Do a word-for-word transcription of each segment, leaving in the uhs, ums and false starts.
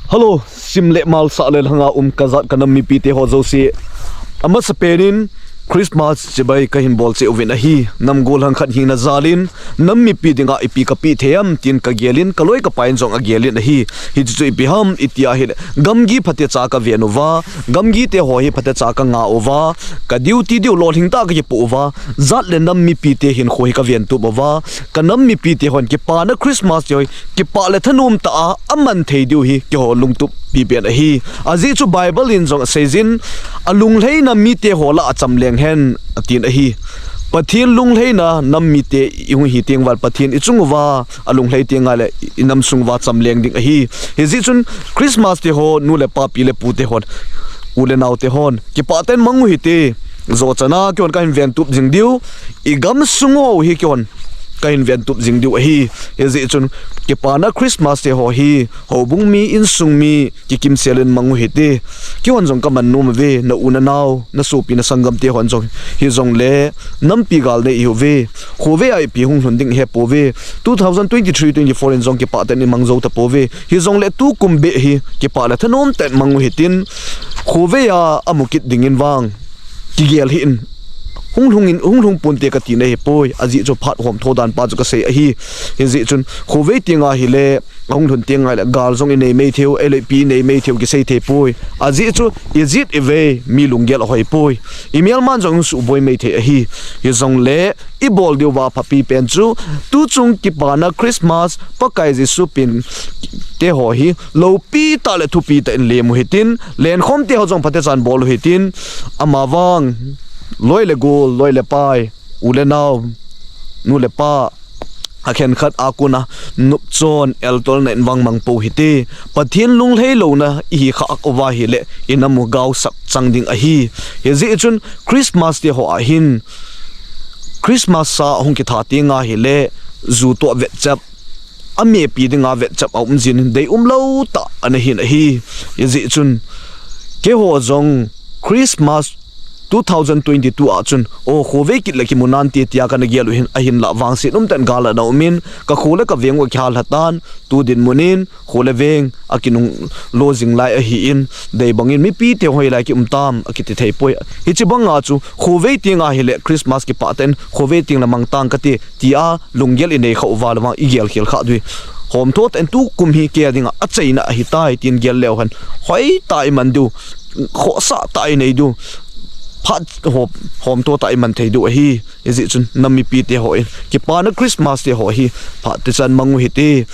Hello, sim le mal sah le lhanga um kajat kanam mipite ho jouse. Amasapen in Christmas chibai kahin bol cheh uvin ahi. Nam gollhang khat hina jal in nam mipi dinga ipi kapeh thei ham tin kagel in, kaloi kapai in jong agel in ahi. Hichu ipi ham iti ahile, gamgi phatecha kaven uva, gamgi te ho hi phatecha kanga uva, ka duty diu lolhing tah kakipoh uva, jat le nam mipite hinkho hi kaventup uva, kanam mipite hon kipana Christmas te ho hi kipah le thanom tah a aman thei diu hi keiho lungtup pipen ahi. Ajeh chu Bible in jong aseijin, alunglheina mite ho lah a chamleng hen atin ahi. Pathen lunglheina nam mite ihung hi teng uva le Pathen ichung uva alunglhei teng ahile inam sung uva chamleng ding ahi. Hijeh chun Christmas te ho nu le pa, pi le pu te hon, u le nao te hon kipah tah in mang u hite. Jochan a keihon kahin ventup jing diu, igamsung ho hi keihon kahin ventup jing diu ahi. Hijeh chun kipana Christmas te ho hi houbung mi, insung mi kikimsel in mang u hite. Keihon jong kaman nom uve, na u na nao, na sopi na sanggam te hon jong, hijongle nampi gal nei ihiuve. Khovei a ipi hung lhun ding ihepouve. Two thousand twenty-three twenty-four in jong kipah tah in imang jou tapouve. Hijongle tukum beh hi kipah le thanom tah in mang u hitin, khovei a amu kit dingin vang kigel hih in, hung lhung in, hung lhung ponte kati na hipoi. Ajeh chu phat homtho dan pa chu kasei ahi. Hijeh chun khovei teng ahile, ahung lhun teng ahile gal jong inei mei theiu, ahile ipi inei mei theiu kisei thei poi. Ajeh chu ijet ivei mi lunggel ahoi poi. Imelman jong suhboi mei thei ahi. Hijongle ibol diuva phapi pen chu, tuchung kipana Christmas Pakai Jesu pen te ho hi loupi tah le thupi tah in lem u hitin, lenkhom te ho jong phatechan bol u hitin, amavang loi le gol, loi le pai, u le nao, nu le pa, akhenkhat a kona nopchon, eltolna in vang mang pou hite. Pathen lunglhei louna ihi khah uva ahile, inam u gaosap chang ding ahi. Hijeh chun Christmas te ho a hin, Christmas sa hung kitha teng ahile, ju toh vetchep, amepi dinga vetchep aum jin, deium lou tah ana hin ahi. Hijeh chun keiho jong Christmas two thousand twenty-two a chun, o, khovei kit le kimu nante tia kana gel u hin, ahinlah vangset umtah in gal ana um in, kakho le kaveng u akihallha tan, tu dinmun in kho le veng akinung lo jing lai ahin, deibang in mipi te hoilai kium tam akiti thei poi. Hiche banga chu khovei teng ahile Christmas kipah tah in khovei teng le mang tang kate tia lunggel inei khah uva le vang igel khel khah diu, homtho tah in tukum hi kei a dinga achaina ahitai tin gel leu hen, hoitah iman diu, khohsah tah inei diu, phat ho, homtho tah iman thei diu ahi. Hijeh chun nam mipi te hon kipana Christmas te ho hi phatechan mang u hite.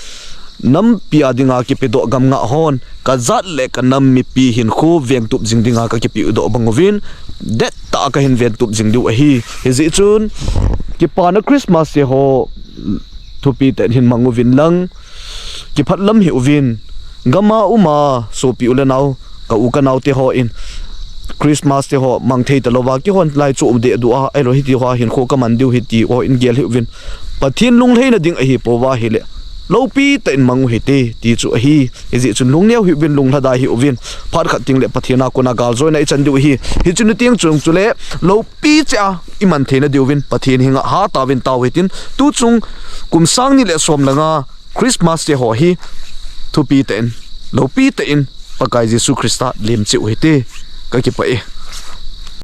Nampi a dinga kipedoh gamngah hon kajat le kanam mipi hinkho ventup jing dinga kakipedoh bang uvin, dettah a kahin ventup jing diu ahi. Hijeh chun kipana Christmas te ho thupi tah in hin mang uvin lang, kiphatlam hih uvin. Gam a um a sopi u le nao, ka u ka nao te hon Christmas te ho mang thei talou va, keihon lai chu u deh diu a, ahilou hiti hoa hinkho kaman diu hi ti hon gel hih uvin. Pathen lunglheina ding ahipou va ahile, loupi tah in mang u hite ti chu ahi. Hijeh chun lungneo hih uvin, lunglhadai hih uvin. Phat khat teng le Pathen a kona galjoina ichan diu ahi. Hiche nu teng chung chule loupi cheh a iman theina diuvin Pathen henga hatah in tao hitin, tuchung kum sang ni le som le nga Christmas te ho hi thupi tah in, loupi tah in Pakai Jesu Christa lem cheh u hite. Kakipah e.